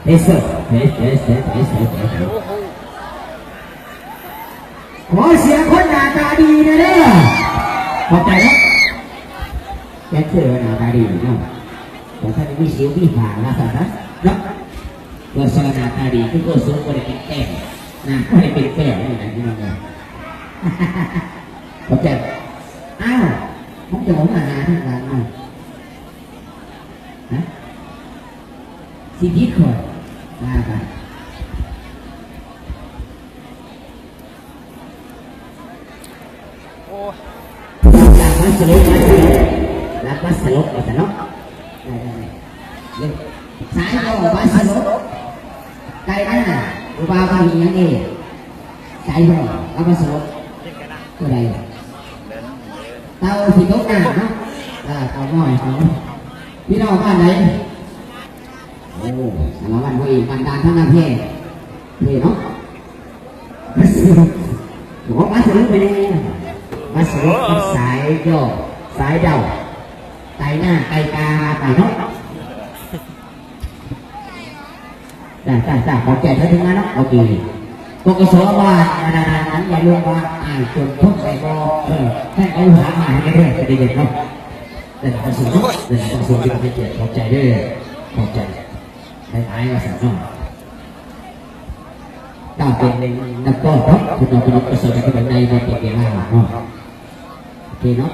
ເທສ ເທສ ເທສ ເທສ ເທສ ເທສ ຂໍສຽງຄົນໜ້າຕາດີແດ່ເດີ. ຂອບໃຈເນາະ ແດນເຊີໜ້າຕາດີເນາະ ບໍ່ທັນໄດ້ມີສິວມີຫາງວ່າຊັ້ນຊະເນາະ. ໂກສອນໜ້າຕາດີ ຄືໂກສອນບໍ່ໄດ້ເປັນແປ້ງ ໜ້າບໍ່ໄດ້ເປັນແປ້ງນີ້ນະ ພີ່ນ້ອງເອີຍ. ຂອບໃຈ. ອ້າວ ມັນຈະບໍ່ມາຫາທາງຫຼັງເນາະ. ຮະ ຊິຜິດຂ້ອຍ ວ່າໄປ. ໂອ້ຍ ຫຼັບມາສະຫຼົບ ຫຼັບມາສະຫຼົບ ວ່າຊັ້ນເນາະ. ໄດ້ໆໆ ສາຍບໍ່ມາສະຫຼົບ ໄກ່ໜ້າ ຜູ້ບ່າວເຂົາມີຫຍັງເດ ສາຍບໍ່ ເອົາມາສະຫຼົບ ຜູ້ໃດ ເຕົ່າຊິຕົກນ້ຳເນາະ. ເອີ ເຕົ່ານ້ອຍ ເຕົ່ານ້ອຍ ພີ່ນ້ອງບ້ານໃດ? ໂອ້ ສາລະວັນເຮົາເອງ ບ້ານດ່ານທາງນາແພ ເພເນາະ. ໂອ້ ມາສະຫຼຸບໄປແດ່ ມາສະຫຼຸບກັບສາຍຍໍ້ ສາຍເດົາ ໄຕໜ້າໄຕກາໄປເນາະ. ຈ້າ ຈ້າ ຈ້າ ຂໍແກ້ໄຂຂຶ້ນມາເນາະ. ໂອເຄ ປກສ ບ້ານ ອັນນັ້ນ ອັນນັ້ນ ຢ່າລືມວ່າ ອ້າຍຈົນທົນໄດ້ບໍ່? ເອີ ໃຫ້ເອົາຫາມາໃຫ້ເລື້ອຍໆ ຈະໄດ້ເຮັດເນາະ. ແຕ່ລະປະສົງເນາະ ແຕ່ລະປະສົງທີ່ເປັນກຽດ ຂອບໃຈເດີ ຂອບໃຈຫຼາຍໆ ວ່າຊັ້ນເນາະ. ຖ້າເປັນນັກກອນເນາະ ເພິ່ນເອົາໄປລົງປະເສີດກັນເປັນໃນ ບໍ່ເປັນເວລາເນາະ. ໂອເຄເນາະ.